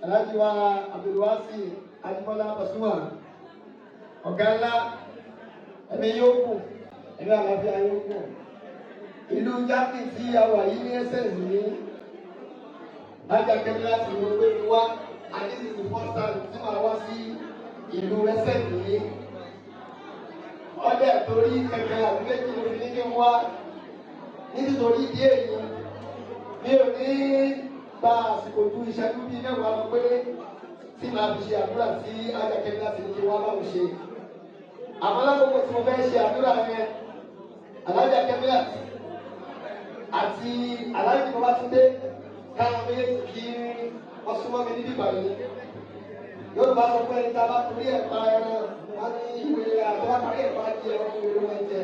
Alhaji wa Abdulwasi Ajibola Pasuma, ọ̀gá ńlá, ẹ̀mí yóò kù, ẹ̀mí àlàáfíà yóò kù. Ìlú Germany tí a wà yìí ní Essen ní Alhaja Kemilat ló gbé mi wá, and this is the first time tí màá wá sí ìlú Essen yìí. Ọdẹ torí kẹ̀kẹ́ àbí méjì ló fi ní kí n wá. Nítorí ìdí èyí, mi ò ní gba àsìkò ju ìṣẹ́jú bíi 10 lọ péré tí màá fi ṣe àdúrà tí Alhaja Kemilat ní kí wá báwo ṣe. Àmọ́ lákòókò tí mo fẹ́ ṣe àdúrà yẹn, Alhaja Kemilat àti Alhaji Babátúndé, káwọn méjèèjì kí wọ́n súnmọ́ mi níbí báyìí. Yorùbá sọ pé ẹni tá a bá torí ẹ̀ pa ẹran, wọ́n ní ìwé àtọ́wá parí ẹ̀ pa jẹ ọmọ ìwé wọn jẹ.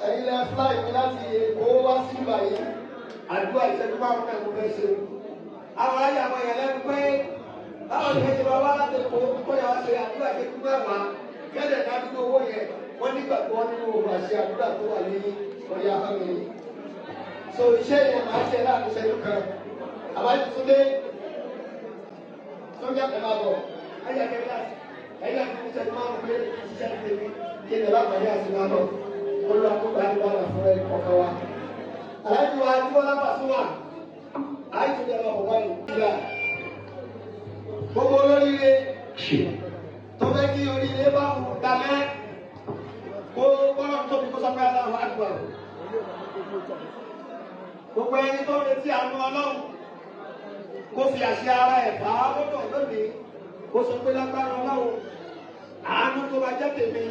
Ẹ̀yin lẹ fly mi láti Èkó wá sí báyìí, àdúrà ìṣẹ́jú 5 náà mo fẹ́ ṣe. Àwọn ayé àwọn èèyàn lẹ́nu pé báwo ni ẹ ṣe máa wá láti Èkó kó yà wá ṣe àdúrà ìṣẹ́jú 10 kẹ́lẹ̀ dádúró owó yẹn? Wọ́n nígbàgbọ́ nínú òun àṣẹ àdúrà tó wà ní orí ahọ́n mi. So iṣẹ́ yẹn máa ṣe láàrin ìṣẹ́jú kan. Àbájú Túndé sójà ẹ̀ máa bọ̀ ayé akẹ́kẹ́ láti ẹ̀yìn àti ìṣẹ́jú 5 pé ṣiṣẹ́ ní tèmi kí ni láǹfààní àti máa lọ. Olúwa kó bá ní wàhálà fún ẹ kọ̀ọ̀kan wa. Aláàjì wa Ajíbọ́lá Pasuma, àìsàn ìjọba bọ̀ báyìí. Gbogbo olóríire tó fẹ́ kí oríire bá wù dalẹ́ kó bọ́lá tóbi kó sọ pé Allahu Akbar. Gbogbo ẹni tó retí àánú Ọlọ́run kó fi àṣẹ ara ẹ̀ fà á lọ́dọ̀ lónìí, kó sọ pé lágbára Ọlọ́run, àánú tó bá jẹ́ tèmi.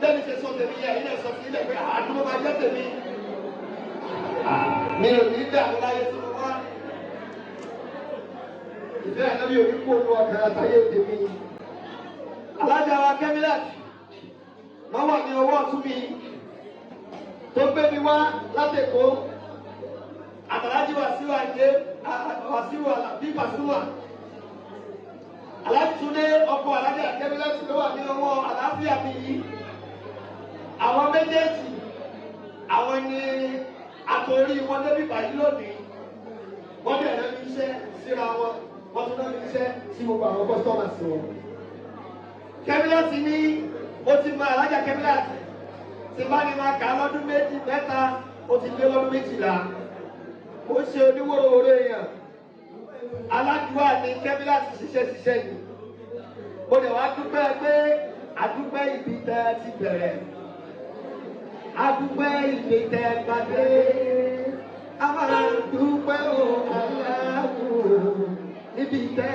Lẹ́nu ṣe sọ tèmi yẹ, ilé sọ sí ilẹ̀ pé àánú tó bá jẹ́ tèmi. Mi ò ní dààmú láyé tí mo wá. Ìfẹ́ ànábì òní kú olú ọkàn àtàyè tèmi. Alájà wa Kemilat wọ́n wà ní ọwọ́ ọ̀tún mi tó gbé mi wá láti Èkó. Àtàlájì Wàsíù Àyìndé Wàsíù Àlàbí Pasuma. Aláàjì Túndé ọkọ Alájà Kemilat ló wà ní ọwọ́ àlàáfíà mi yìí. Àwọn méjèèjì àwọn ni àtòrí wọn débi báyìí lónìí. Wọ́n dẹ̀ rẹ́ mi iṣẹ́ síra wọn, wọ́n tún rẹ́ mi iṣẹ́ sí gbogbo àwọn customers wọn. Kemilat ní ó ti mọ Alájà Kemilat tí bá ní máa kà á lọ́dún 2, 3, ó ti lé lọ́dún 12. Ó ṣe oníwòròwòrò èèyàn. Aládùúgbò ní Kemilat ṣiṣẹ́ ṣiṣẹ́ ni. Mo lè wá dúpẹ́ pé àdúpẹ́ ibi tẹ́ ti bẹ̀rẹ̀. Adúpẹ́ ibi tẹ́ gbàdé. A máa dúpẹ́ o aláwọ̀ níbi tẹ́